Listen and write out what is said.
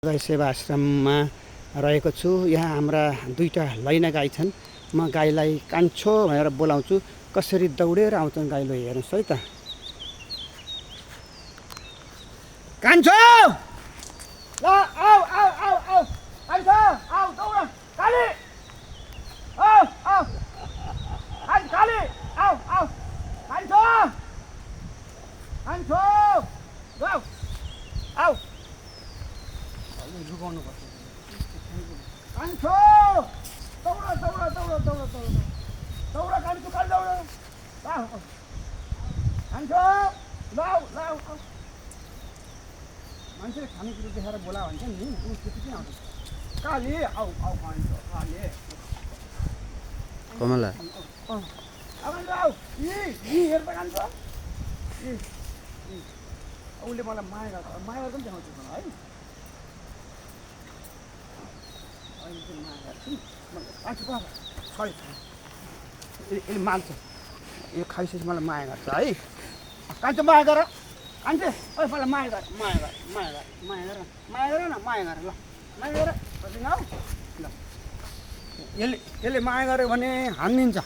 गाई सेवा आश्रममा रहेको छु। यहाँ हाम्रा दुईटा लैना गाई छन्। म गाईलाई कान्छो भनेर बोलाउँछु। कसरी दौडेर आउँछन् गाई। लो हेर्नुहोस् है त। कान्छो ल आऊ आऊ आऊ आऊ कान्छो आऊ दौड काली आऊ आऊ काली आऊ आऊ कान्छो कान्छो आऊ आऊ लुगाउनु पर्छ। कान्छो दौड दौड दौड दौड दौड दौड कान्छो काली दौड कान्छो लाउ लाउ मान्छेले खानेकुरो देखाएर बोला भन्छ नि ऊ त्यति आउँछ। काली आऊ आऊ कान्छो काली कमला आऊ हेर त कान्छो उसले मलाई माया गर्छ। माया गर्छ पनि देखाउँछु है। यसले मान्छ। यो खाइसकेपछि मलाई माया गर्छ है। कान्छो माया गर कान्छे ओ मलाई माया गर माया गर माया गर माया गर माया गर न माया गर ल माया गर हौ ल। यसले माया गर्यो भने हानिदिन्छ।